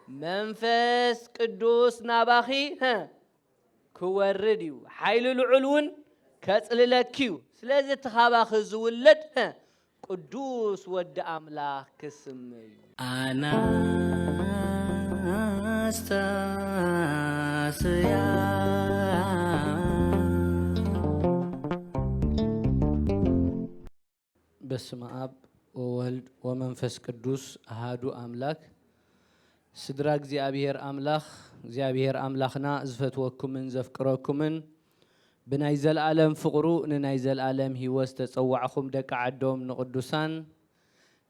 መንፈስ ቅዱስ ናባኺ፣ ሀ፣ ክወርድ እዩ፣ ሓይሊ ልዑል እውን ከጽልለኪ እዩ። ስለዚ እቲ ካባኺ ዝውለድ፣ ሀ፣ ቅዱስ ወዲ ኣምላኽ ክስመ እዩ። ኣናስታስያ። በስመ ኣብ ወወልድ ወመንፈስ ቅዱስ ኣሃዱ ኣምላክ። ስድራ እግዚኣብሔር ኣምላኽ፣ እግዚኣብሔር ኣምላኽና ዝፈትወኩምን ዘፍቅረኩምን፣ ብናይ ዘለኣለም ፍቕሩ ንናይ ዘለኣለም ህይወት ዝተጸዋዕኹም ደቂ ዓዶም ንቕዱሳን፣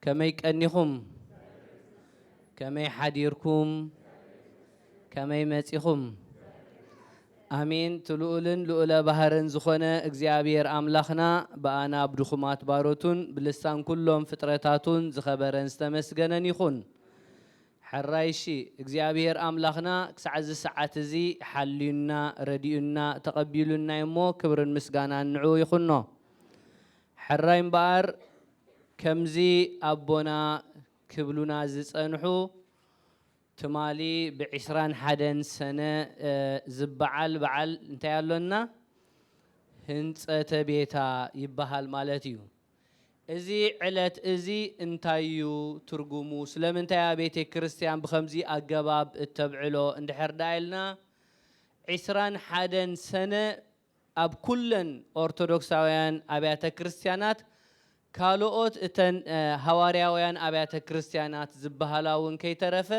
ከመይ ቀኒኹም? ከመይ ሓዲርኩም? ከመይ መጺኹም? ኣሜን። እቲ ልኡልን ልኡለ ባህርን ዝኾነ እግዚኣብሔር ኣምላኽና፣ ብኣና ብድኹማት ባሮቱን ብልሳን ኩሎም ፍጥረታቱን ዝኸበረን ዝተመስገነን ይኹን። ሕራይ እሺ፣ እግዚኣብሔር ኣምላኽና ክሳዕ እዚ ሰዓት እዚ ሓልዩና፣ ረዲኡና፣ ተቐቢሉና እዩ እሞ፣ ክብርን ምስጋናን ንዕኡ ይኹኖ። ሕራይ እምበኣር፣ ከምዚ ኣቦና ክብሉና ዝጸንሑ፣ ትማሊ ብዕስራን ሓደን ሰነ፣ እ፣ ዝበዓል በዓል እንታይ ኣሎና? ህንጸተ ቤታ ይበሃል ማለት እዩ። እዚ ዕለት እዚ እንታይ እዩ ትርጉሙ? ስለምንታይ እያ ቤተ ክርስቲያን ብኸምዚ ኣገባብ እተብዕሎ? እንድሕር ደኣ ኢልና፣ ዕስራን ሓደን ሰነ ኣብ ኩለን ኦርቶዶክሳውያን ኣብያተ ክርስቲያናት፣ ካልኦት እተን፣ እ፣ ሃዋርያውያን ኣብያተ ክርስቲያናት ዝበሃላ እውን ከይተረፈ፣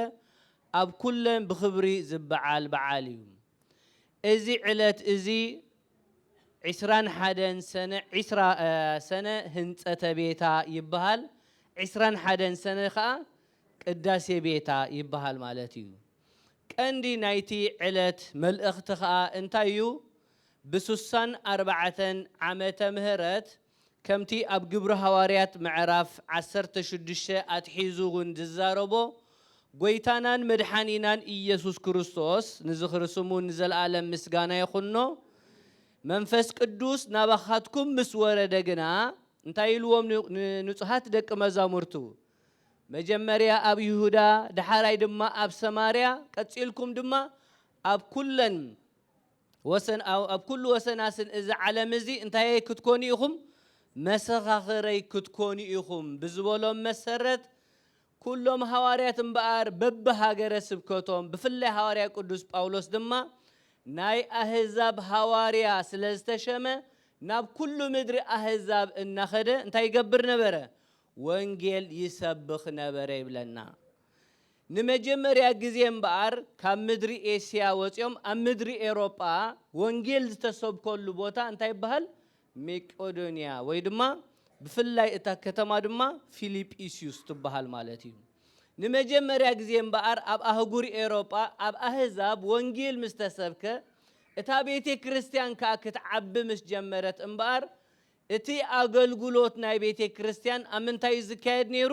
ኣብ ኩለን ብኽብሪ ዝበዓል በዓል እዩ። እዚ ዕለት እዚ ዕስራን ሓደን ሰነ፣ ዕስራ፣ እ፣ ሰነ ህንጸተ ቤታ ይበሃል። ዕስራን ሓደን ሰነ ኸኣ ቅዳሴ ቤታ ይበሃል ማለት እዩ። ቀንዲ ናይቲ ዕለት መልእኽቲ ኸኣ እንታይ እዩ? ብስሳን ኣርባዕተን ዓመተ ምህረት፣ ከምቲ ኣብ ግብሪ ሃዋርያት ምዕራፍ ዓሰርተ ሽዱሽተ ኣትሒዙ እውን ዝዛረቦ፣ ጐይታናን መድሓኒናን ኢየሱስ ክርስቶስ፣ ንዝኽሪ ስሙ ንዘለኣለም ምስጋና ይኹኖ፣ መንፈስ ቅዱስ ናባኻትኩም ምስ ወረደ ግና፣ እንታይ ኢልዎም ን-፣ ንንጹሃት ደቂ መዛሙርቱ? መጀመርያ ኣብ ይሁዳ፣ ደሓራይ ድማ ኣብ ሰማርያ፣ ቀጺልኩም ድማ ኣብ ኩለን ወሰን-፣ ኣብ፣ ኣብ ኩሉ ወሰናስን እዚ ዓለም እዚ እንታይ ክትኮኑ ኢኹም? መሰኻኽረይ ክትኮኑ ኢኹም ብዝበሎም መሰረት፣ ኩሎም ሃዋርያት እምበኣር በብሃገረ ስብከቶም፣ ብፍላይ ሃዋርያ ቅዱስ ጳውሎስ ድማ ናይ ኣህዛብ ሃዋርያ ስለ ዝተሸመ፣ ናብ ኩሉ ምድሪ ኣህዛብ እናኸደ እንታይ ይገብር ነበረ? ወንጌል ይሰብኽ ነበረ ይብለና። ንመጀመርያ ግዜ እምበኣር ካብ ምድሪ ኤስያ ወፂኦም ኣብ ምድሪ ኤሮጳ ወንጌል ዝተሰብከሉ ቦታ እንታይ ይበሃል? መቄዶንያ ወይ ድማ ብፍላይ እታ ከተማ ድማ ፊልጵስዩስ ትበሃል ማለት እዩ። ንመጀመርያ ግዜ እምበኣር ኣብ ኣህጉር ኤሮጳ ኣብ ኣህዛብ ወንጌል ምስ ተሰብከ፣ እታ ቤተ ክርስቲያን ከኣ ክትዓቢ ምስ ጀመረት እምበኣር፣ እቲ ኣገልግሎት ናይ ቤተ ክርስቲያን ኣብ ምንታይ እዩ ዝካየድ ነይሩ?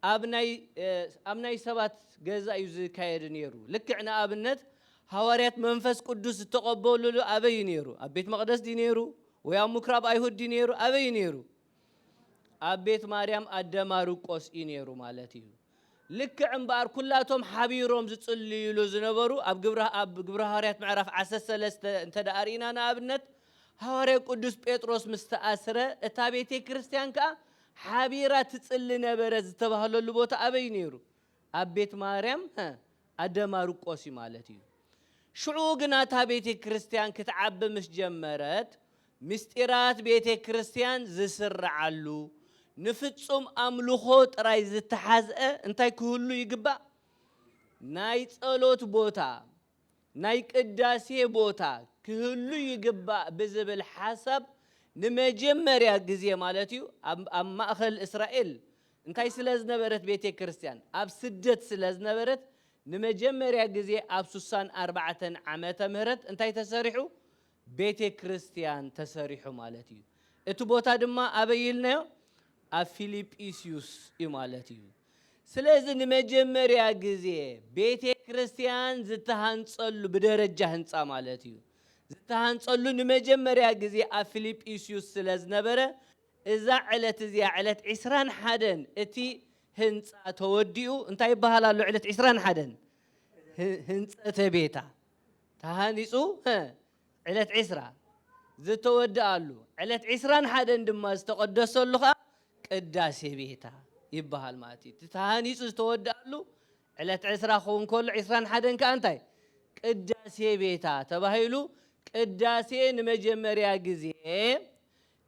ኣብ ናይ፣ እ፣ ኣብ ናይ ሰባት ገዛ እዩ ዝካየድ ነይሩ። ልክዕ ንኣብነት ሃዋርያት መንፈስ ቅዱስ ዝተቐበሉሉ ኣበይ እዩ ነይሩ? ኣብ ቤት መቕደስ ድዩ ነይሩ? ወይ ኣብ ምኩራብ ኣይሁድ ድዩ ነይሩ? ኣበይ እዩ ነይሩ? ኣብ ቤት ማርያም ኣደ ማርቆስ እዩ ነይሩ ማለት እዩ። ልክዕ እምበኣር ኩላቶም ሓቢሮም ዝጽልዩሉ ዝነበሩ ኣብ ግብረ፣ ኣብ ግብረ ሃዋርያት ምዕራፍ ዓሰርተ ሰለስተ እንተ ደኣ ርኢና ንኣብነት ሃዋርያ ቅዱስ ጴጥሮስ ምስ ተኣስረ እታ ቤተ ክርስቲያን ከኣ ሓቢራ ትጽሊ ነበረት ዝተባህለሉ ቦታ ኣበይ እዩ ነይሩ? ኣብ ቤት ማርያም፣ ሀ፣ ኣደ ማርቆስ እዩ ማለት እዩ። ሽዑ ግና እታ ቤተ ክርስቲያን ክትዓቢ ምስ ጀመረት፣ ምስጢራት ቤተ ክርስቲያን ዝስርዓሉ፣ ንፍጹም ኣምልኾ ጥራይ ዝተሓዝአ እንታይ ክህሉ ይግባእ? ናይ ጸሎት ቦታ፣ ናይ ቅዳሴ ቦታ ክህሉ ይግባእ ብዝብል ሓሳብ ንመጀመርያ ግዜ ማለት እዩ፣ ኣብ፣ ኣብ ማእከል እስራኤል እንታይ ስለ ዝነበረት ቤተ ክርስቲያን? ኣብ ስደት ስለ ዝነበረት ንመጀመርያ ግዜ ኣብ ስሳን ኣርባዕተን ዓመተ ምህረት እንታይ ተሰሪሑ? ቤተ ክርስቲያን ተሰሪሑ ማለት እዩ። እቲ ቦታ ድማ ኣበይ ኢልናዮ? ኣብ ፊልጵስዩስ እዩ ማለት እዩ። ስለዚ ንመጀመርያ ግዜ ቤተ ክርስቲያን ዝተሃንጸሉ፣ ብደረጃ ህንጻ ማለት እዩ፣ ዝተሃንጸሉ ንመጀመርያ ግዜ ኣብ ፊልጵስዩስ ስለ ዝነበረ፣ እዛ ዕለት እዚኣ ዕለት ዕስራን ሓደን እቲ ህንፃ ተወዲኡ እንታይ ይበሃል ኣሎ? ዕለት ዕስራን ሓደን ህ-፣ ህንፀተ ቤታ ተሃኒፁ፣ ህ፣ ዕለት ዕስራ ዝተወድኣሉ፣ ዕለት ዕስራን ሓደን ድማ ዝተቐደሰሉ ኸዓ ቅዳሴ ቤታ ይበሃል ማለት እዩ። እቲ ተሃኒፁ ዝተወድኣሉ ዕለት ዕስራ ክኸውን ከሎ፣ ዕስራን ሓደን ከዓ እንታይ? ቅዳሴ ቤታ ተባሂሉ። ቅዳሴ ንመጀመርያ ግዜ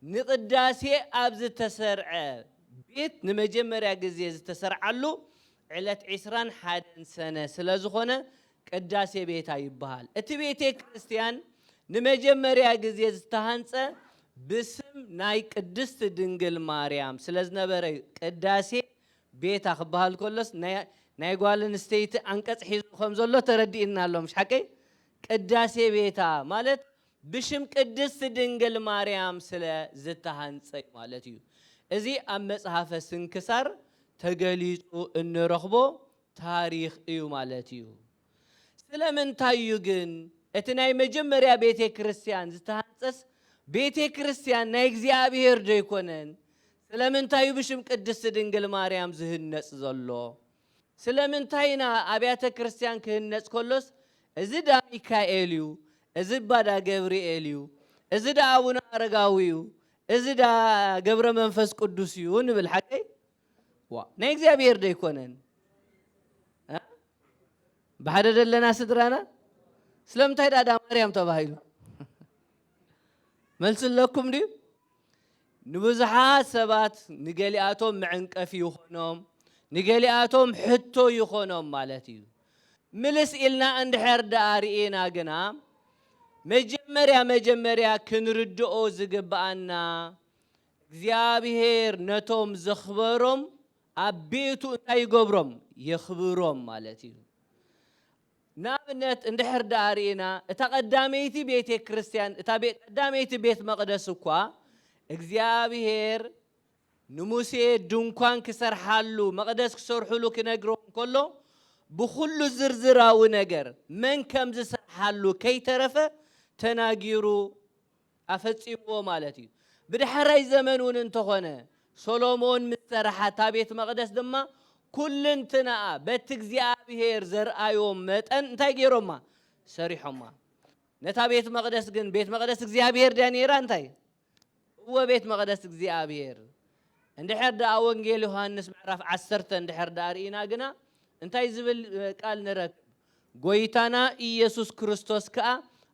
ንቅዳሴ ኣብ ዝተሰርዐ ቤት፣ ንመጀመርያ ግዜ ዝተሰርዓሉ ዕለት ዕስራን ሓደን ሰነ ስለ ዝኾነ ቅዳሴ ቤታ ይበሃል። እቲ ቤተ ክርስቲያን ንመጀመርያ ግዜ ዝተሃንጸ ብስም ናይ ቅድስት ድንግል ማርያም ስለ ዝነበረ እዩ። ቅዳሴ ቤታ ክበሃል ከሎስ ናይ፣ ናይ ጓል ኣንስተይቲ ኣንቀጽ ሒዙ ከም ዘሎ ተረዲእና ኣሎ፣ ምሽ ሓቀይ? ቅዳሴ ቤታ ማለት ብሽም ቅድስት ድንግል ማርያም ስለ ዝተሃንጸ እዩ ማለት እዩ። እዚ ኣብ መጽሓፈ ስንክሳር ተገሊጹ እንረኽቦ ታሪኽ እዩ ማለት እዩ። ስለምንታይ እዩ ግን እቲ ናይ መጀመርያ ቤተ ክርስቲያን ዝተሃንጸስ ቤተ ክርስቲያን ናይ እግዚኣብሔር ዶ ኣይኮነን? ስለምንታይ እዩ ብሽም ቅድስት ድንግል ማርያም ዝህነጽ ዘሎ? ስለምንታይ ኢና ኣብያተ ክርስቲያን ክህነጽ ከሎስ እዚ ዳ ሚካኤል እዩ፣ እዚ እባ ዳ ገብርኤል እዩ፣ እዚ ዳ ኣቡነ ኣረጋዊ እዩ፣ እዚ ዳ ገብረ መንፈስ ቅዱስ እዩ ንብል ሓቀይ? ዋ፣ ናይ እግዚኣብሔር ዶ ኣይኮነን? እ? ብሓደ ደለና ስድራና? ስለምንታይ ደኣ ዳ ማርያም ተባሂሉ? መልሲ ኣለኩም ድዩ? ንብዙሓት ሰባት ንገሊኣቶም መዕንቀፊ ይኾኖም፣ ንገሊኣቶም ሕቶ ይኾኖም ማለት እዩ። ምልስ ኢልና እንድሕር ደኣ ርኢና ግና፣ መጀመርያ መጀመርያ ክንርድኦ ዝግብኣና፣ እግዚኣብሔር ነቶም ዘኽበሮም ኣብ ቤቱ እንታይ ይገብሮም? የኽብሮም ማለት እዩ። ንኣብነት እንድሕር ደኣ ርኢና፣ እታ ቀዳመይቲ ቤተ ክርስቲያን፣ እታ ቤ-፣ ቀዳመይቲ ቤት መቕደስ እኳ እግዚኣብሔር ንሙሴ ድንኳን ክሰርሓሉ፣ መቕደስ ክሰርሑሉ ክነግሮም ከሎ፣ ብኹሉ ዝርዝራዊ ነገር መን ከም ዝሰርሓሉ ከይተረፈ ተናጊሩ ኣፈጺምዎ ማለት እዩ። ብዳሕራይ ዘመን እውን እንተኾነ፣ ሶሎሞን ምስ ሰርሓ እታ ቤት መቕደስ ድማ፣ ኩልንትናኣ በቲ እግዚኣብሔር ዘርኣዮም መጠን እንታይ ገይሮማ? ሰሪሖማ። ነታ ቤት መቕደስ ግን፣ ቤት መቕደስ እግዚኣብሔር ድያ ነይራ? እንታይ? እወ፣ ቤት መቕደስ እግዚኣብሔር። እንድሕር ደኣ ወንጌል ዮሃንስ ምዕራፍ ዓሰርተ እንድሕር ደኣ ርኢና ግና፣ እንታይ ዝብል፣ እ፣ ቃል ንረክብ? ጎይታና ኢየሱስ ክርስቶስ ከኣ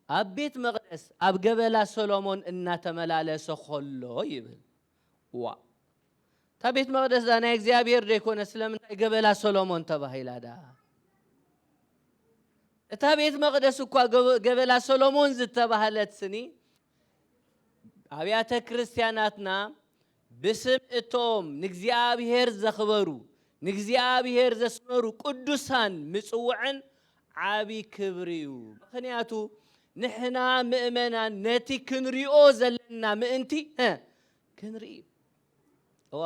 ኣብ ቤት መቕደስ፣ ኣብ ገበላ ሰሎሞን እናተመላለሰ ኸሎ ይብል። ዋ! እታ ቤት መቕደስ እዛ ናይ እግዚኣብሔር ዶ ኣይኮነ? ስለምንታይ ገበላ ሰሎሞን ተባሂላ ደኣ? እታ ቤት መቕደስ እኳ ገበ-፣ ገበላ ሰሎሞን ዝተባህለት ስኒ፣ ኣብያተ ክርስቲያናትና ብስም እቶም ንእግዚኣብሔር ዘኽበሩ፣ ንእግዚኣብሔር ዘስመሩ ቅዱሳን ምጽውዕን ዓቢ ክብሪ እዩ። ምኽንያቱ ንሕና ምእመናን ነቲ ክንሪኦ ዘለና ምእንቲ፣ እ፣ ክንርኢ። እዋ፣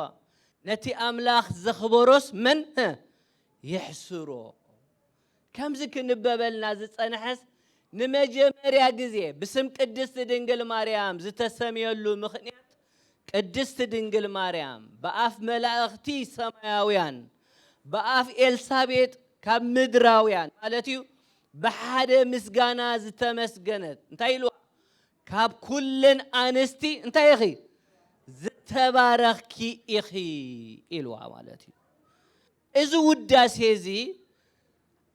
ነቲ ኣምላኽ ዘኽበሮስ መን፣ እ፣ የሕስሮ? ከምዚ ክንበበልና ዝጸንሐስ ንመጀመርያ ግዜ ብስም ቅድስቲ ድንግል ማርያም ዝተሰምየሉ ምኽንያት፣ ቅድስቲ ድንግል ማርያም ብኣፍ መላእኽቲ ሰማያውያን፣ ብኣፍ ኤልሳቤጥ ካብ ምድራውያን ማለት እዩ፣ ብሓደ ምስጋና ዝተመስገነት፣ እንታይ ኢልዋ? ካብ ኩለን ኣንስቲ እንታይ ኢኺ? ዝተባረኽኪ ኢኺ ኢልዋ ማለት እዩ። እዚ ውዳሴ እዚ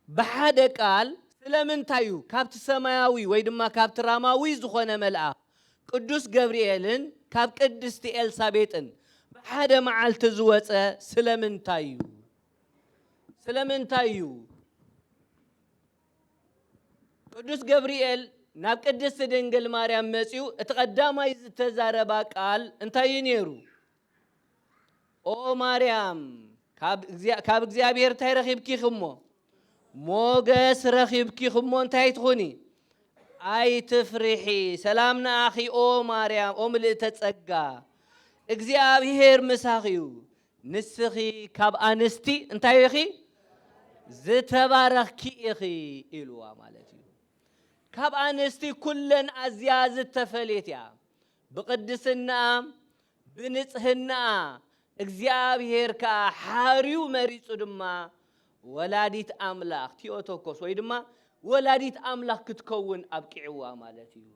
ብሓደ ቃል ስለምንታይ እዩ ካብቲ ሰማያዊ ወይ ድማ ካብቲ ራማዊ ዝኾነ መልኣኽ ቅዱስ ገብርኤልን ካብ ቅድስቲ ኤልሳቤጥን ብሓደ መዓልቲ ዝወጸ ስለምንታይ እዩ? ስለምንታይ እዩ? ቅዱስ ገብርኤል ናብ ቅድስቲ ድንግል ማርያም መጺኡ እቲ ቀዳማይ ዝተዛረባ ቃል እንታይ እዩ ነይሩ? ኦ ማርያም፣ ካብ እግዚኣብ-፣ ካብ እግዚኣብሔር እንታይ ረኺብኪ እሞ? ሞገስ ረኺብኪ እሞ እንታይ ኣይትኹኒ? ኣይትፍርሒ። ሰላም ንኣኺ ኦ ማርያም፣ ኦ ምልእተ ጸጋ፣ እግዚኣብሔር ምሳኺ እዩ። ንስኺ ካብ ኣንስቲ እንታይ ኢኺ? ዝተባረኽኪ ኢኺ ኢልዋ ማለት እዩ። ካብ ኣንስቲ ኩለን ኣዝያ ዝተፈለየት እያ። ብቕድስናኣ፣ ብንጽህናኣ፣ እግዚኣብሔር ከኣ ሓርዩ መሪጹ ድማ ወላዲት ኣምላኽ ቲኦቶኮስ ወይ ድማ ወላዲት ኣምላኽ ክትከውን ኣብቂዕዋ ማለት እዩ።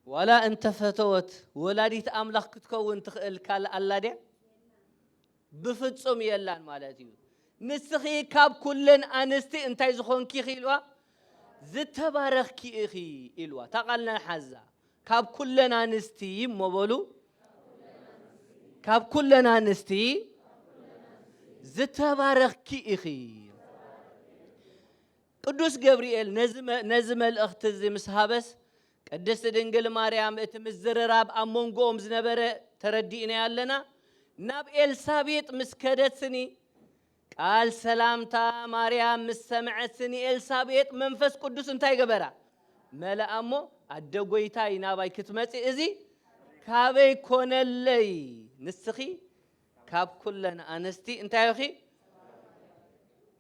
ዋላ እንተፈተወት ወላዲት ኣምላኽ ክትከውን ትኽእል ካልእ ኣላ ድያ? ብፍጹም የላን ማለት እዩ። ንስኺ ካብ ኩለን ኣንስቲ እንታይ ዝኾንኪ ኢኺ ኢልዋ? ዝተባረኽኪ ኢኺ ኢልዋ። እታ ቃልና ሓዛ። ካብ ኩለን ኣንስቲ እሞ በሉ፣ ካብ ኩለን ኣንስቲ ዝተባረኽኪ ኢኺ። ቅዱስ ገብርኤል ነዚ መ-፣ ነዚ መልእኽቲ እዚ ምስ ሃበስ፣ ቅድስት ድንግል ማርያም እቲ ምዝርራብ ኣብ መንጎኦም ዝነበረ ተረዲእናዮ ኣለና። ናብ ኤልሳቤጥ ምስ ከደት ስኒ፣ ቃል ሰላምታ ማርያም ምስ ሰምዐት ስኒ፣ ኤልሳቤጥ መንፈስ ቅዱስ እንታይ ገበራ? መለኣ እሞ፣ ኣደ ጐይታይ ናባይ ክትመጺ እዚ ካበይ ኮነለይ? ንስኺ ካብ ኩለን ኣንስቲ እንታይ ኢኺ?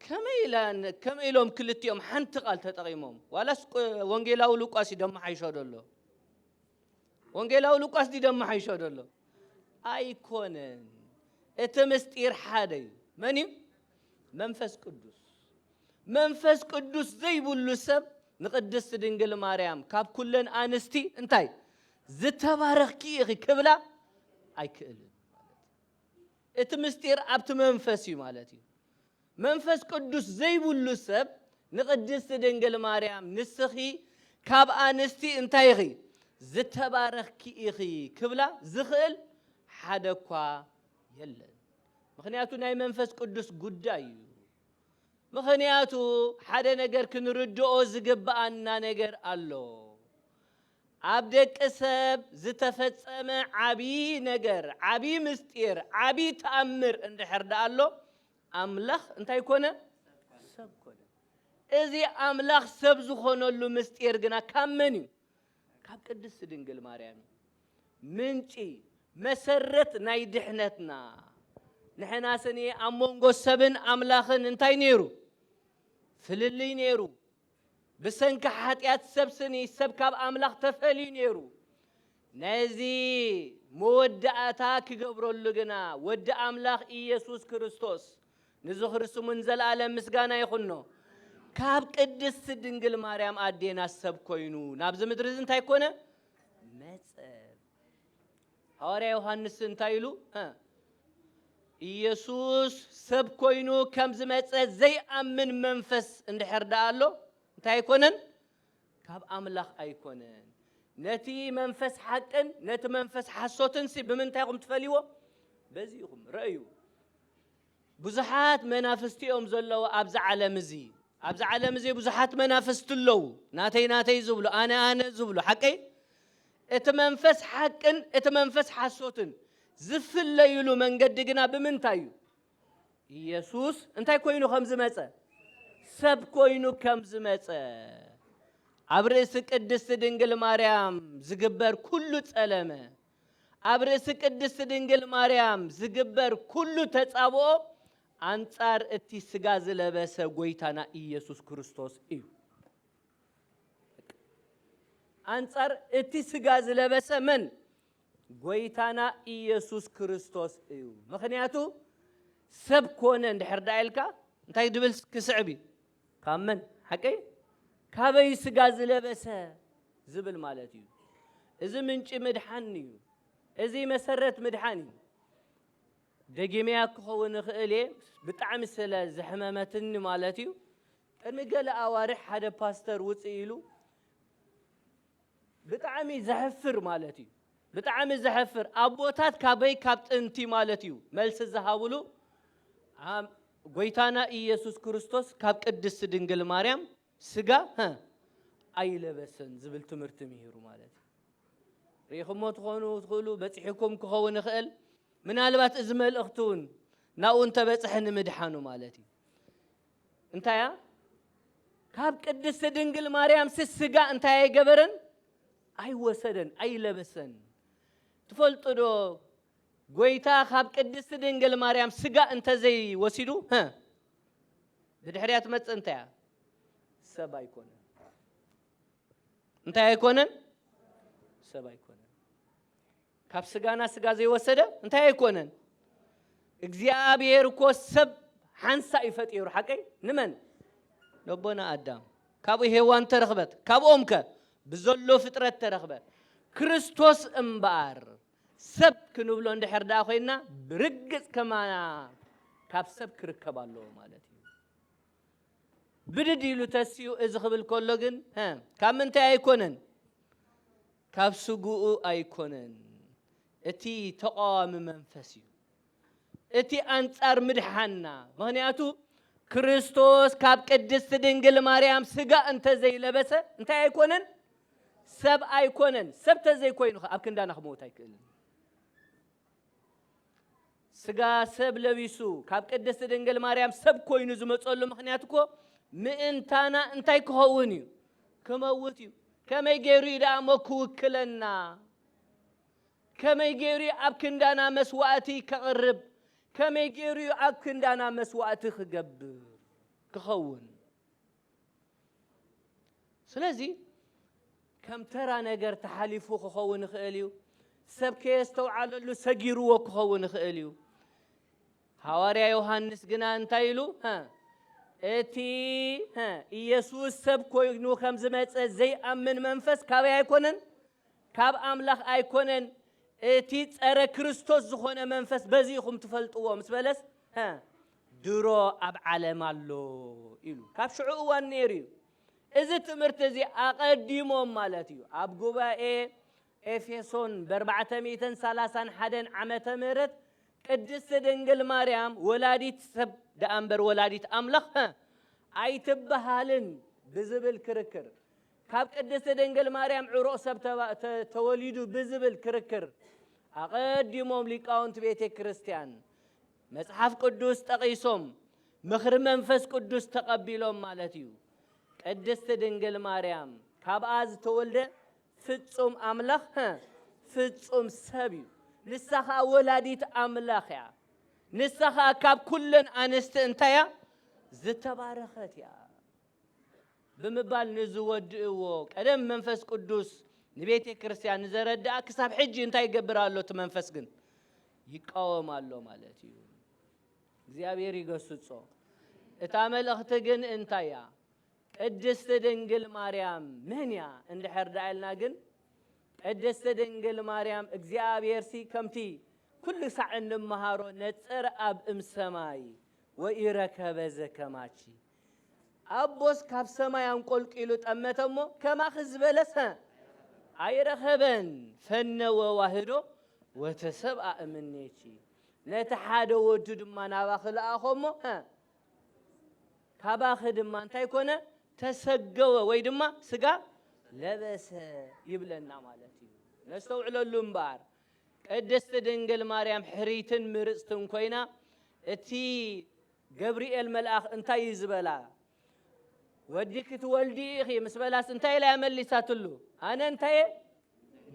ከመይ ኢላ-፣ ከመይ ኢሎም ክልቲኦም ሓንቲ ቃል ተጠቒሞም? ዋላስ ቁ-፣ ወንጌላዊ ሉቃስ እዩ ደመሓይሾ ዘሎ? ወንጌላዊ ሉቃስ ድዩ ደመሓይሾ ዘሎ? ኣይኮነን። እቲ ምስጢር ሓደ እዩ። መን እዩ? መንፈስ ቅዱስ። መንፈስ ቅዱስ ዘይብሉ ሰብ ንቅድስት ድንግል ማርያም ካብ ኩለን ኣንስቲ እንታይ? ዝተባረኽኪ ኢኺ ክብላ ኣይክእልን። እቲ ምስጢር ኣብቲ መንፈስ እዩ ማለት እዩ። መንፈስ ቅዱስ ዘይብሉ ሰብ ንቅድስት ድንግል ማርያም ንስኺ ካብ ኣንስቲ እንታይ ኢኺ? ዝተባረኽኪ ኢኺ ክብላ ዝኽእል ሓደ እኳ የለን። ምኽንያቱ ናይ መንፈስ ቅዱስ ጉዳይ እዩ። ምኽንያቱ ሓደ ነገር ክንርድኦ ዝግብኣና ነገር ኣሎ። ኣብ ደቂ ሰብ ዝተፈጸመ ዓቢ ነገር፣ ዓቢ ምስጢር፣ ዓቢ ተኣምር እንድሕር ደኣ ኣሎ፣ ኣምላኽ እንታይ ኮነ? ሰብ ኮነ። እዚ ኣምላኽ ሰብ ዝኾነሉ ምስጢር ግና ካብ መን እዩ? ካብ ቅድስቲ ድንግል ማርያም እዩ። ምንጪ፣ መሰረት ናይ ድሕነትና። ንሕና ስኒ ኣብ መንጎ ሰብን ኣምላኽን እንታይ ነይሩ? ፍልልይ ነይሩ። ብሰንኪ ሓጢኣት ሰብ ስኒ ሰብ ካብ ኣምላኽ ተፈልዩ ነይሩ። ነዚ መወዳእታ ክገብረሉ ግና ወዲ ኣምላኽ ኢየሱስ ክርስቶስ ንዝኽሪ ስሙን ዘለኣለም ምስጋና ይኹኖ፣ ካብ ቅድስቲ ድንግል ማርያም ኣዴና ሰብ ኮይኑ ናብዚ ምድሪ እዚ እንታይ ኮነ? መጸ። ሃዋርያ ዮሃንስ እንታይ ኢሉ? እ፣ ኢየሱስ ሰብ ኮይኑ ከም ዝመጸ ዘይኣምን መንፈስ እንድሕር ደኣ ኣሎ፣ እንታይ ኣይኮነን? ካብ ኣምላኽ ኣይኮነን። ነቲ መንፈስ ሓቅን ነቲ መንፈስ ሓሶትን ሲ ብምንታይ ኢኹም ትፈልይዎ? በዚ ኢኹም። ረእዩ። ብዙሓት መናፍስቲ እዮም ዘለዉ ኣብዚ ዓለም እዚ። ኣብዚ ዓለም እዚ ብዙሓት መናፍስቲ ኣለዉ። ናተይ፣ ናተይ ዝብሉ፣ ኣነ፣ ኣነ ዝብሉ። ሓቀይ? እቲ መንፈስ ሓቅን እቲ መንፈስ ሓሶትን ዝፍለዩሉ መንገዲ ግና ብምንታይ እዩ? ኢየሱስ እንታይ ኮይኑ ከም ዝመጸ? ሰብ ኮይኑ ከም ዝመጸ። ኣብ ርእሲ ቅድስቲ ድንግል ማርያም ዝግበር ኩሉ ጸለመ፣ ኣብ ርእሲ ቅድስቲ ድንግል ማርያም ዝግበር ኩሉ ተጻብኦ ኣንጻር እቲ ስጋ ዝለበሰ ጎይታና ኢየሱስ ክርስቶስ እዩ። ኣንጻር እቲ ስጋ ዝለበሰ መን? ጎይታና ኢየሱስ ክርስቶስ እዩ። ምኽንያቱ ሰብ ኮነ እንድሕር ደኣ ኢልካ እንታይ ድብል ክስዕብ እዩ? ካብ መን? ሓቀይ? ካበይ ስጋ ዝለበሰ ዝብል ማለት እዩ። እዚ ምንጪ ምድሓን እዩ። እዚ መሰረት ምድሓን እዩ። ደጊመያ ክኸውን እኽእል እየ፣ ብጣዕሚ ስለ ዘሕመመትኒ ማለት እዩ። ቅድሚ ገለ ኣዋርሕ ሓደ ፓስተር ውፅእ ኢሉ ብጣዕሚ ዘሕፍር ማለት እዩ። ብጣዕሚ ዘሕፍር። ኣቦታት ካበይ? ካብ ጥንቲ ማለት እዩ። መልሲ ዝሃብሉ፣ ኣም-፣ ጎይታና ኢየሱስ ክርስቶስ ካብ ቅድስቲ ድንግል ማርያም ስጋ፣ ሀ፣ ኣይለበሰን ዝብል ትምህርቲ ምሂሩ ማለት እዩ። ርኢኹሞ ትኾኑ ትኽእሉ፣ በጺሕኩም ክኸውን ይኽእል። ምናልባት እዚ መልእኽቲ እውን ናብኡ እንተበጽሐ ንምድሓኑ ማለት እዩ። እንታይ እያ? ካብ ቅድስቲ ድንግል ማርያም ሲ ስጋ እንታይ ኣይገበረን? ኣይወሰደን፣ ኣይለበሰን። ትፈልጡ ዶ? ጎይታ ካብ ቅድስቲ ድንግል ማርያም ስጋ እንተዘይወሲዱ፣ ሀ፣ ብድሕሪያ ትመጽእ እንታይ እያ? ሰብ ኣይኮነን። እንታይ ኣይኮነን? ሰብ ኣይኮነን። ካብ ስጋና ስጋ ዘይወሰደ እንታይ ኣይኮነን። እግዚኣብሔር እኮ ሰብ ሓንሳእ እዩ ፈጢሩ። ሓቀይ? ንመን? ነቦና ኣዳም። ካብኡ ሄዋን ተረኽበት። ካብኦም ከ ብዘሎ ፍጥረት ተረኽበ። ክርስቶስ እምበኣር ሰብ ክንብሎ እንድሕር ደኣ ኮይንና፣ ብርግጽ ከማና ካብ ሰብ ክርከብ ኣለዎ ማለት እዩ። ብድድ ኢሉ ተሲኡ እዚ ክብል ከሎ ግን፣ ሀ፣ ካብ ምንታይ ኣይኮነን? ካብ ስግኡ ኣይኮነን። እቲ ተቃዋሚ መንፈስ እዩ። እቲ ኣንጻር ምድሓንና። ምኽንያቱ ክርስቶስ ካብ ቅድስቲ ድንግል ማርያም ስጋ እንተ ዘይለበሰ እንታይ ኣይኮነን? ሰብ ኣይኮነን። ሰብ ተዘይኮይኑ ከ ኣብ ክንዳና ክመውት ኣይክእልን። ስጋ ሰብ ለቢሱ ካብ ቅድስቲ ድንግል ማርያም ሰብ ኮይኑ ዝመጸሉ ምኽንያት እኮ ምእንታና እንታይ ክኸውን እዩ? ክመውት እዩ። ከመይ ገይሩ እዩ ደኣ እሞ ክውክለና? ከመይ ገይሩ እዩ ኣብ ክንዳና መስዋእቲ ከቕርብ? ከመይ ገይሩ እዩ ኣብ ክንዳና መስዋእቲ ክገብር፣ ክኸውን? ስለዚ ከም ተራ ነገር ተሓሊፉ ክኸውን ይኽእል እዩ። ሰብ ከየስተውዓለሉ ሰጊርዎ ክኸውን ይኽእል እዩ። ሃዋርያ ዮሃንስ ግና እንታይ ኢሉ? ሀ፣ እቲ፣ ሀ፣ ኢየሱስ ሰብ ኮይኑ ከም ዝመጸ ዘይኣምን መንፈስ ካበይ ኣይኮነን? ካብ ኣምላኽ ኣይኮነን። እቲ ጸረ ክርስቶስ ዝኾነ መንፈስ በዚ ኢኹም ትፈልጥዎ ምስ በለስ፣ ሀ፣ ድሮ ኣብ ዓለም ኣሎ ኢሉ። ካብ ሽዑ እዋን ነይሩ እዩ። እዚ ትምህርቲ እዚ ኣቐዲሞም ማለት እዩ። ኣብ ጉባኤ ኤፌሶን ብ ኣርባዕተ ሚእትን ሰላሳን ሓደን ዓመተ ምህረት ቅድስቲ ድንግል ማርያም ወላዲት ሰብ ደኣ እምበር ወላዲት ኣምላኽ፣ ሀ፣ ኣይትበሃልን ብዝብል ክርክር፣ ካብ ቅድስቲ ድንግል ማርያም ዕሩቕ ሰብ ተባ-፣ ተ-፣ ተወሊዱ ብዝብል ክርክር፣ ኣቐዲሞም ሊቃውንቲ ቤተ ክርስቲያን መጽሓፍ ቅዱስ ጠቒሶም፣ ምኽሪ መንፈስ ቅዱስ ተቐቢሎም ማለት እዩ። ቅድስቲ ድንግል ማርያም ካብኣ ዝተወልደ ፍጹም ኣምላኽ፣ ሀ፣ ፍጹም ሰብ እዩ። ንሳ ኸኣ ወላዲት ኣምላኽ እያ። ንሳ ኸኣ ካብ ኩለን ኣንስቲ እንታይ እያ? ዝተባረኸት እያ ብምባል ንዝወድእዎ ቀደም መንፈስ ቅዱስ ንቤተ ክርስቲያን ንዘረድኣ ክሳብ ሕጂ እንታይ ይገብር ኣሎ? እቲ መንፈስ ግን ይቃወም ኣሎ ማለት እዩ። እግዚኣብሔር ይገስጾ። እታ መልእኽቲ ግን እንታይ እያ? ቅድስቲ ድንግል ማርያም መን እያ እንድሕር ደኣ ኢልና ግን፣ ቅድስቲ ድንግል ማርያም እግዚኣብሔርሲ ከምቲ ኩሉ ሳዕ እንመሃሮ ነጸረ ኣብ እምሰማይ ወኢረከበ ዘከማኪ። ኣቦስ ካብ ሰማይ ኣንቆልቂሉ ጠመተ እሞ ከማኺ ዝበለሰ ኣይረኸበን። ፈነወ ዋህዶ ወተሰብኣ እምኔኪ። ነቲ ሓደ ወዱ ድማ ናባኺ ለኣኾ እሞ፣ ሀ፣ ካባኺ ድማ እንታይ ኮነ? ተሰገወ ወይ ድማ ስጋ ለበሰ ይብለና ማለት እዩ። ነስተውዕለሉ እምበኣር፣ ቅድስቲ ድንግል ማርያም ሕርይትን ምርጽትን ኮይና፣ እቲ ገብርኤል መልኣኽ እንታይ እዩ ዝበላ? "ወዲ ክትወልዲ ኢኺ" ምስ በላስ እንታይ ኢላ እያ መሊሳትሉ? "ኣነ እንታይ እየ?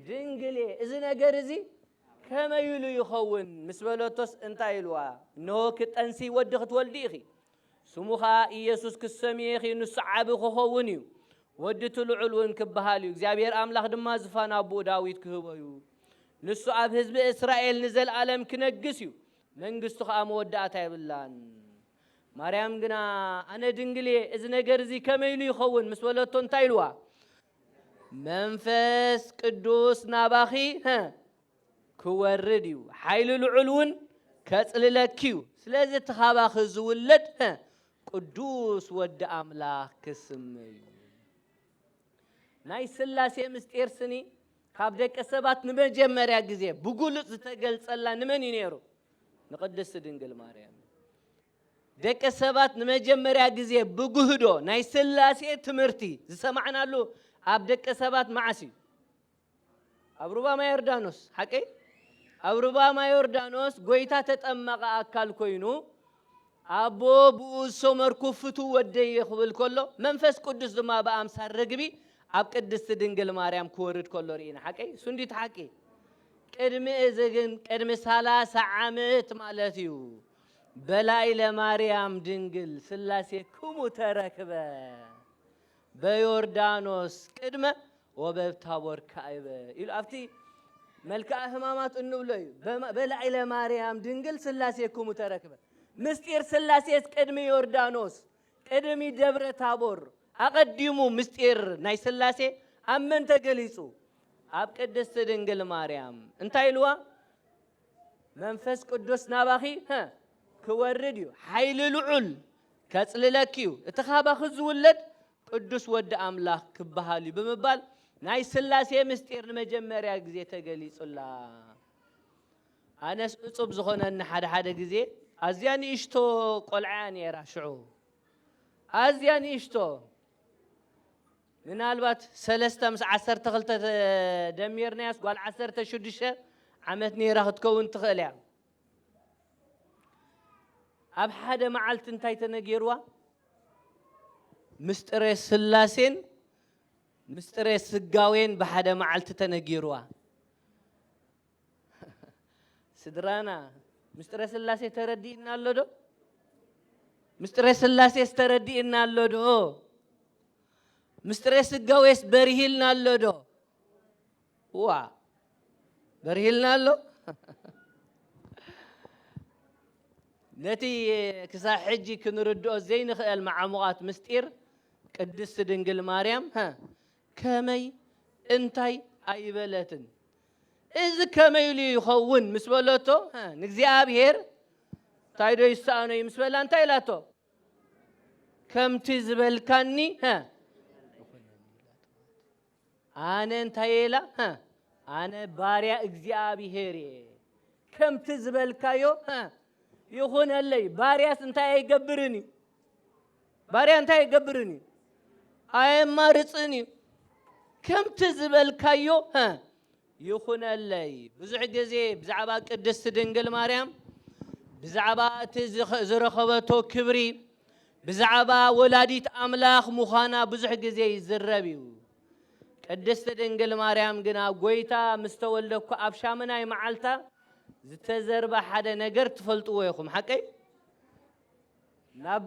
ድንግል እየ። እዚ ነገር እዚ ከመይ ኢሉ ይኸውን?" ምስ በለቶስ እንታይ ኢልዋ? "እንሆ ክጠንሲ ወዲ ክትወልዲ ኢኺ፣ ስሙ ኸኣ ኢየሱስ ክትሰምዪ ኢኺ፣ ንሱ ዓቢ ክኸውን እዩ፣ ወዲ እቲ ልዑል እውን ክበሃል እዩ። እግዚኣብሔር ኣምላኽ ድማ ዝፋን ኣቦኡ ዳዊት ክህቦ እዩ። ንሱ ኣብ ህዝቢ እስራኤል ንዘለኣለም ክነግስ እዩ፣ መንግስቱ ኸኣ መወዳእታ የብላን።" ማርያም ግና "ኣነ ድንግል እየ፣ እዚ ነገር እዚ ከመይ ኢሉ ይኸውን?" ምስ በለቶ እንታይ ኢልዋ? "መንፈስ ቅዱስ ናባኺ፣ ሀ፣ ክወርድ እዩ፣ ሓይሊ ልዑል እውን ከጽልለኪ እዩ። ስለዚ እቲ ኻባኺ ዝውለድ፣ ሀ፣ ቅዱስ ወዲ ኣምላኽ ክስመ እዩ።" ናይ ስላሴ ምስጢር ስኒ ካብ ደቂ ሰባት ንመጀመርያ ግዜ ብግሉጽ ዝተገልጸላ ንመን እዩ ነይሩ? ንቅድስቲ ድንግል ማርያም። ደቂ ሰባት ንመጀመርያ ግዜ ብግህዶ ናይ ስላሴ ትምህርቲ ዝሰማዕናሉ ኣብ ደቂ ሰባት መዓስ እዩ? ኣብ ሩባ ማይ ዮርዳኖስ፣ ሓቀይ? ኣብ ሩባ ማይ ዮርዳኖስ ጎይታ ተጠመቐ ኣካል ኮይኑ፣ ኣቦ ብኡ ዝሰመርኩ ፍቱው ወደይ እየ ክብል ከሎ፣ መንፈስ ቅዱስ ድማ ብኣምሳል ርግቢ ኣብ ቅድስቲ ድንግል ማርያም ክወርድ ከሎ ርኢና። ሓቀይ? እሱ እንዲት ሓቂ። ቅድሚ እዚ ግን፣ ቅድሚ ሰላሳ ዓመት ማለት እዩ፣ በላዕለ ማርያም ድንግል ስላሴ ክሙ ተረክበ፣ በዮርዳኖስ ቅድመ ወበብ ታቦር ካዕበ ኢሉ ኣብቲ መልክዓ ሕማማት እንብሎ እዩ። በማ-፣ በላዕለ ማርያም ድንግል ሥላሴክሙ ተረክበ። ምስጢር ሥላሴስ ቅድሚ ዮርዳኖስ፣ ቅድሚ ደብረ ታቦር ኣቐዲሙ ምስጢር ናይ ሥላሴ ኣብ መን ተገሊጹ? ኣብ ቅድስቲ ድንግል ማርያም። እንታይ ኢልዋ? መንፈስ ቅዱስ ናባኺ፣ ሀ፣ ክወርድ እዩ፣ ሓይሊ ልዑል ከጽልለኪ እዩ፣ እቲ ካባኺ ዝውለድ ቅዱስ ወዲ ኣምላኽ ክበሃል እዩ ብምባል ናይ ሥላሴ ምስጢር ንመጀመርያ ግዜ ተገሊጹላ። ኣነስ እጹብ ዝኾነኒ ሓደ ሓደ ግዜ ኣዝያ ንእሽቶ ቆልዓ እያ ነይራ ሽዑ። ኣዝያ ንእሽቶ፣ ምናልባት ሰለስተ ምስ ዓሰርተ ክልተ ደሚርናያስ ጓል ዓሰርተ ሽዱሽተ ዓመት ነይራ ክትከውን ትኽእል እያ። ኣብ ሓደ መዓልቲ እንታይ ተነጊርዋ? ምስጢረ ሥላሴን ምስጢረ ሥጋዌን ብሓደ መዓልቲ ተነጊርዋ። ስድራና፣ ምስጢረ ሥላሴ ተረዲእና ኣሎ ዶ? ምስጢረ ሥላሴስ ተረዲእና ኣሎ ዶ? ምስጢረ ሥጋዌስ በርሂልና ኣሎ ዶ? ዋ፣ በርሂልና ኣሎ። ነቲ ክሳብ ሕጂ ክንርድኦ ዘይንኽእል መዓሙቓት ምስጢር ቅድስቲ ድንግል ማርያም፣ ሀ፣ ከመይ እንታይ ኣይበለትን። እዚ ከመይ ኢሉ ይኸውን ምስ በለቶ፣ ሀ፣ ንእግዚኣብሔር እንታይ ዶ ይሰኣኖ እዩ ምስ በላ እንታይ ኢላቶ? ከምቲ ዝበልካኒ፣ ሀ፣ ኣነ እንታይ ኢላ? ሀ፣ ኣነ ባርያ እግዚኣብሔር እየ። ከምቲ ዝበልካዮ፣ ሀ፣ ይኹነለይ። ባርያስ እንታይ ኣይገብርን እዩ? ባርያ እንታይ ኣይገብርን እዩ? ኣየማርጽን እዩ። ከምቲ ዝበልካዮ፣ ሀ፣ ይኹነለይ። ብዙሕ ግዜ ብዛዕባ ቅድስቲ ድንግል ማርያም፣ ብዛዕባ እቲ ዝኸ-፣ ዝረኸበቶ ክብሪ፣ ብዛዕባ ወላዲት ኣምላኽ ምዃና ብዙሕ ግዜ ይዝረብ እዩ። ቅድስቲ ድንግል ማርያም ግና፣ ጐይታ ምስ ተወልደ እኳ ኣብ ሻምናይ መዓልታ ዝተዘርበ ሓደ ነገር ትፈልጥዎ ኢኹም፣ ሓቀይ? ናብ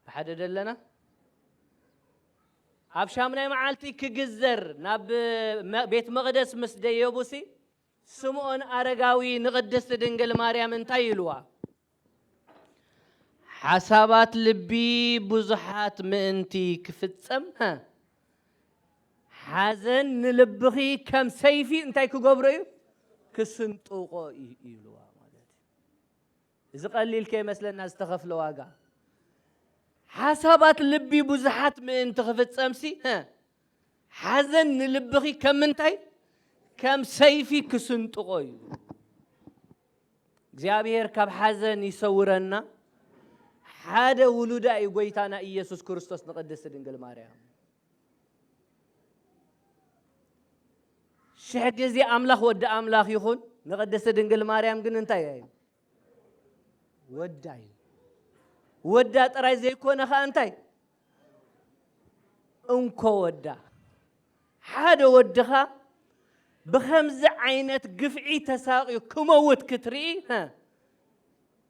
ብሓደ ደለና? ኣብ ሻምናይ መዓልቲ ክግዘር ናብ መ-፣ ቤት መቕደስ ምስ ደየቡሲ፣ ስምዖን ኣረጋዊ ንቅድስት ድንግል ማርያም እንታይ ኢልዋ? ሓሳባት ልቢ ብዙሓት ምእንቲ ክፍጸም፣ ሀ፣ ሓዘን ንልብኺ ከም ሰይፊ እንታይ ክገብሮ እዩ? ክስንጥቆ እዩ ኢልዋ ማለት እዩ። እዚ ቀሊል ከይመስለና ዝተኸፍለ ዋጋ። ሓሳባት ልቢ ብዙሓት ምእንቲ ክፍጸምሲ፣ ሀ፣ ሓዘን ንልብኺ ከም ምንታይ? ከም ሰይፊ ክስንጥቆ እዩ። እግዚኣብሔር ካብ ሓዘን ይሰውረና። ሓደ ውሉዳ እዩ ጐይታና ኢየሱስ ክርስቶስ ንቅድስት ድንግል ማርያም። ሽሕ ግዜ ኣምላኽ ወዲ ኣምላኽ ይኹን፣ ንቅድስት ድንግል ማርያም ግን እንታይ እዩ? ወዳ እዩ። ወዳ ጥራይ ዘይኮነ ኸኣ እንታይ? እንኮ ወዳ። ሓደ ወድኻ ብኸምዚ ዓይነት ግፍዒ ተሳቕዩ ክመውት ክትርኢ፣ ሀ፣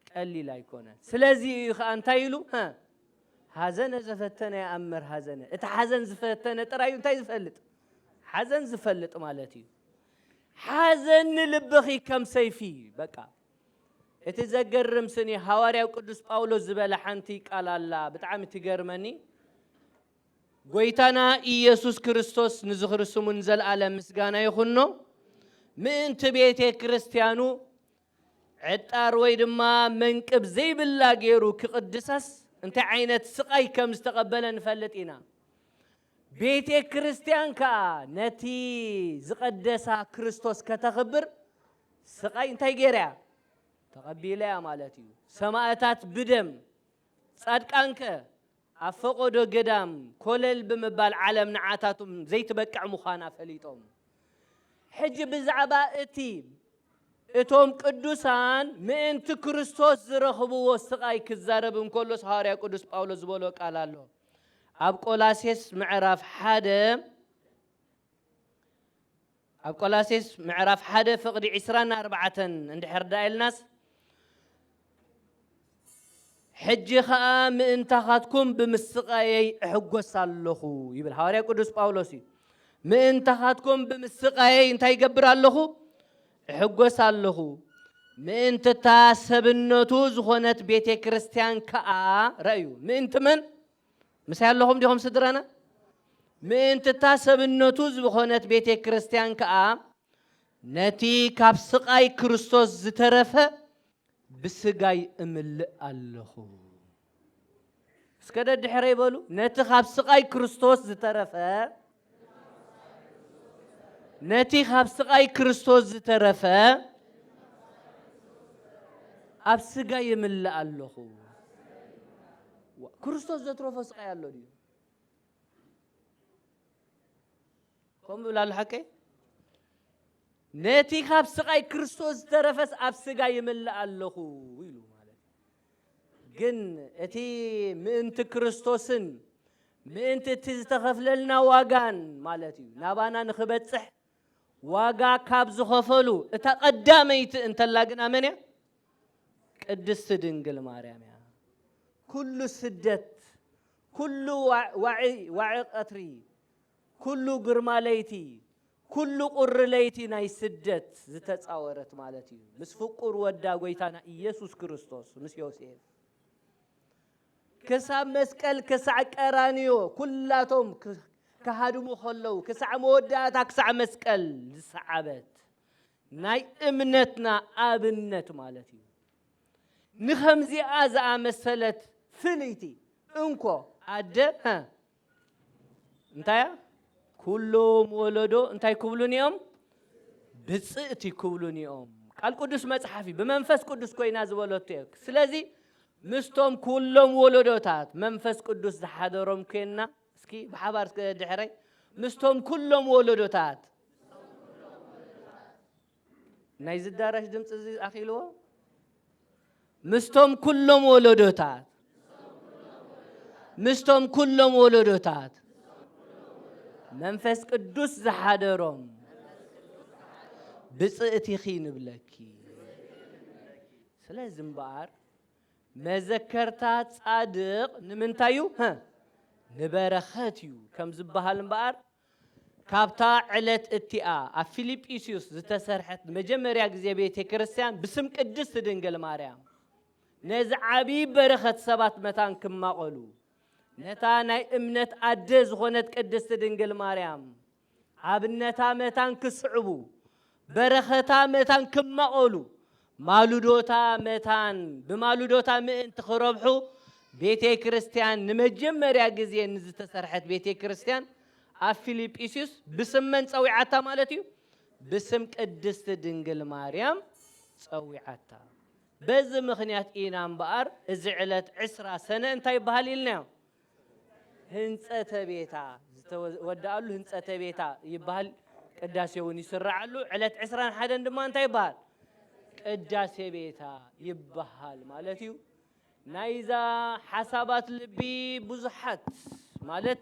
ቀሊል ኣይኮነን። ስለዚ እዩ ኸኣ እንታይ ኢሉ? ሀ፣ ሓዘነ ዘፈተነ ይኣምር ሓዘነ። እቲ ሓዘን ዝፈተነ ጥራይ እዩ እንታይ ዝፈልጥ? ሓዘን ዝፈልጥ ማለት እዩ። ሓዘን ንልብኺ ከም ሰይፊ፣ በቃ። እቲ ዘገርም ስኒ ሃዋርያው ቅዱስ ጳውሎስ ዝበለ ሓንቲ ቃል ኣላ፣ ብጣዕሚ ትገርመኒ። ጐይታና ኢየሱስ ክርስቶስ ንዝኽሪ ስሙ ንዘለኣለም ምስጋና ይኹኖ፣ ምእንቲ ቤተ ክርስቲያኑ ዕጣር ወይ ድማ መንቅብ ዘይብላ ገይሩ ክቕድሳስ እንታይ ዓይነት ስቓይ ከም ዝተቐበለ ንፈልጥ ኢና። ቤተ ክርስቲያን ከኣ ነቲ ዝቐደሳ ክርስቶስ ከተኽብር ስቓይ እንታይ ገይራ እያ? ተቐቢላ እያ ማለት እዩ። ሰማእታት ብደም፣ ጻድቃንከ ኣብ ፈቐዶ ገዳም ኮለል ብምባል ዓለም ንዓታቶም ዘይትበቅዕ ምዃና ፈሊጦም። ሕጂ ብዛዕባ እቲ እቶም ቅዱሳን ምእንቲ ክርስቶስ ዝረኽብዎ ስቓይ ክዛረብ እንከሎስ ሃዋርያ ቅዱስ ጳውሎስ ዝበሎ ቃል ኣሎ። ኣብ ቆላሴስ ምዕራፍ ሓደ፣ ኣብ ቆላሴስ ምዕራፍ ሓደ ፍቕዲ ዕስራን ኣርባዕተን እንድሕር ደኣ ኢልናስ፣ ሕጂ ኸኣ ምእንታኻትኩም ብምስቓየይ እሕጎስ ኣለኹ ይብል ሃዋርያ ቅዱስ ጳውሎስ እዩ። ምእንታኻትኩም ብምስቓየይ እንታይ ይገብር ኣለኹ? እሕጎስ ኣለኹ። ምእንትታ ሰብነቱ ዝኾነት ቤተ ክርስቲያን ከኣ፣ ረእዩ። ምእንቲ መን? ምሳይ ኣለኹም ዲኹም ስድራና? ምእንትታ ሰብነቱ ዝኾነት ቤተ ክርስቲያን ከኣ፣ ነቲ ካብ ስቓይ ክርስቶስ ዝተረፈ ብስጋይ እምልእ ኣለኹ። እስከ ደድሕረይ በሉ። ነቲ ካብ ስቓይ ክርስቶስ ዝተረፈ፣ ነቲ ካብ ስቓይ ክርስቶስ ዝተረፈ ኣብ ስጋይ እምልእ ኣለኹ። ዋ፣ ክርስቶስ ዘትረፎ ስቓይ ኣሎ ድዩ? ከምኡ ብላ ኣሎ ሓቀይ? ነቲ ካብ ስቓይ ክርስቶስ ዝተረፈስ ኣብ ስጋ ይምልእ ኣለኹ ኢሉ ማለት እዩ። ግን እቲ ምእንቲ ክርስቶስን ምእንቲ እቲ ዝተኸፍለልና ዋጋን ማለት እዩ፣ ናባና ንኽበጽሕ ዋጋ ካብ ዝኸፈሉ እታ ቀዳመይቲ እንተላ ግን ኣመን እያ? ቅድስቲ ድንግል ማርያም እያ። ኩሉ ስደት፣ ኩሉ ዋ-፣ ዋዒ፣ ዋዒ ቀትሪ፣ ኩሉ ግርማ ለይቲ፣ ኩሉ ቁሪ ለይቲ ናይ ስደት ዝተጻወረት ማለት እዩ። ምስ ፍቁር ወዳ ጎይታና ኢየሱስ ክርስቶስ፣ ምስ ዮሴፍ። ክሳብ መስቀል፣ ክሳዕ ቀራንዮ፣ ኩላቶም ክ-፣ ክሃድሙ ከለዉ፣ ክሳዕ መወዳእታ፣ ክሳዕ መስቀል ዝሰዓበት ናይ እምነትና ኣብነት ማለት እዩ። ንኸምዚኣ ዝኣመሰለት ፍልይቲ እንኮ ኣደ፣ እ፣ እንታይ እያ? ኩሎም ወለዶ እንታይ ክብሉን እዮም? ብፅእቲ ክብሉን እዮም። ቃል ቅዱስ መፅሓፍ እዩ። ብመንፈስ ቅዱስ ኮይና ዝበለቶ እዩ። ስለዚ ምስቶም ኩሎም ወለዶታት መንፈስ ቅዱስ ዝሓደሮም ኮይና፣ እስኪ ብሓባር እስከ ድሕረይ፣ ምስቶም ኩሎም ወለዶታት፣ ናይዚ ኣዳራሽ ድምፂ እዚ ኣኺልዎ? ምስቶም ኩሎም ወለዶታት፣ ምስቶም ኩሎም ወለዶታት መንፈስ ቅዱስ ዝሓደሮም ብፅእቲኺ ንብለኪ። ስለዚ እምበኣር መዘከርታ ጻድቕ ንምንታይ እዩ? ሀ፣ ንበረኸት እዩ ከም ዝበሃል እምበኣር፣ ካብታ ዕለት እቲኣ ኣብ ፊልጵስዩስ ዝተሰርሐት መጀመርያ ግዜ ቤተ ክርስቲያን ብስም ቅድስት ድንግል ማርያም ነዚ ዓብዪ በረኸት ሰባት መታን ክማቐሉ፣ ነታ ናይ እምነት ኣደ ዝኾነት ቅድስት ድንግል ማርያም ኣብነታ መታን ክስዕቡ፣ በረኸታ መታን ክማቐሉ፣ ማሉዶታ መታን ብማሉዶታ ምእንቲ ክረብሑ፣ ቤተ ክርስቲያን ንመጀመርያ ግዜ ንዝተሰርሐት ቤተ ክርስቲያን ኣብ ፊልጵስዩስ ብስም መን ጸዊዓታ ማለት እዩ? ብስም ቅድስት ድንግል ማርያም ጸዊዓታ። በዚ ምኽንያት ኢና እምበኣር እዚ ዕለት ዕስራ ሰነ እንታይ ይበሃል ኢልናዮ? ህንጸተ ቤታ ዝተወድኣሉ ህንጸተ ቤታ ይበሃል። ቅዳሴ እውን ይስረዓሉ። ዕለት ዕስራን ሓደን ድማ እንታይ ይበሃል? ቅዳሴ ቤታ ይበሃል ማለት እዩ። ናይዛ ሓሳባት ልቢ ብዙሓት ማለት፣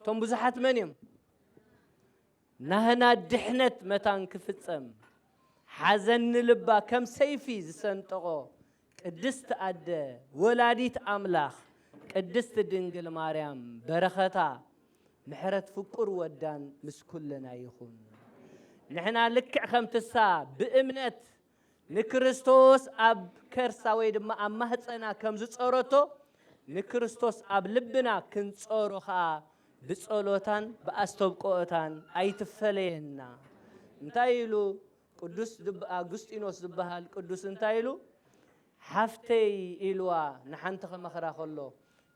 እቶም ብዙሓት መን እዮም? ናህና ድሕነት መታን ክፍጸም፣ ሓዘን ንልባ ከም ሰይፊ ዝሰንጠቖ ቅድስት ኣደ ወላዲት ኣምላኽ ቅድስት ድንግል ማርያም በረኸታ፣ ምሕረት ፍቁር ወዳን ምስ ኩልና ይኹን። ንሕና ልክዕ ከምትሳ ብእምነት ንክርስቶስ ኣብ ከርሳ ወይ ድማ ኣብ ማህፀና ከም ዝጸረቶ፣ ንክርስቶስ ኣብ ልብና ክንጸሮ ኸኣ ብጸሎታን ብኣስተብቆኦታን ኣይትፈለየና። እንታይ ኢሉ ቅዱስ ድብ-፣ ኣጉስጢኖስ ዝበሃል ቅዱስ እንታይ ኢሉ? ሓፍተይ ኢልዋ ንሓንቲ ክመኽራ ከሎ፣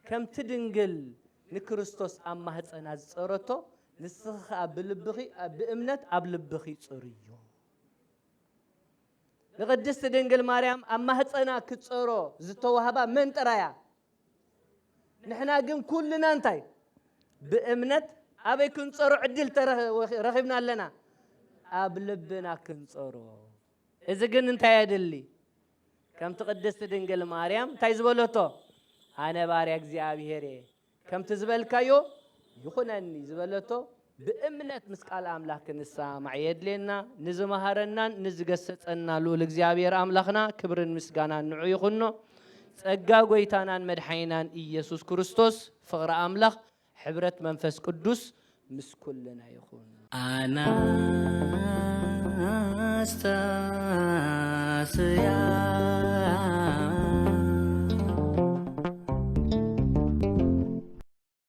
ከምቲ ድንግል ንክርስቶስ ኣብ ማህፀና ዝጸረቶ፣ ንስኺ ኸኣ ብልብኺ፣ ብእምነት ኣብ ልብኺ ጽርዮ። ንቅድስቲ ድንግል ማርያም ኣብ ማህፀና ክትጸሮ ዝተዋህባ መን ጥራያ? ንሕና ግን ኩልና እንታይ ብእምነት ኣበይ ክንጸሮ ዕድል ተረ-፣ ረኺብና ኣለና? ኣብ ልብና ክንጸሮ። እዚ ግን እንታይ የድሊ? ከምቲ ቅድስቲ ድንግል ማርያም እንታይ ዝበለቶ? "ኣነ ባርያ እግዚኣብሔር እየ፣ ከምቲ ዝበልካዮ ይኹነኒ" ዝበለቶ ብእምነት ምስ ቃል ኣምላኽ ክንሰማማዕ የድልየና። ንዝመሃረናን ንዝገሰጸና ልኡል እግዚኣብሔር ኣምላኽና ክብርን ምስጋናን ንዑ ይኹኖ። ጸጋ ጐይታናን መድሓኒናን ኢየሱስ ክርስቶስ፣ ፍቕሪ ኣምላኽ፣ ሕብረት መንፈስ ቅዱስ ምስ ኩልና ይኹን። ኣናስታስያ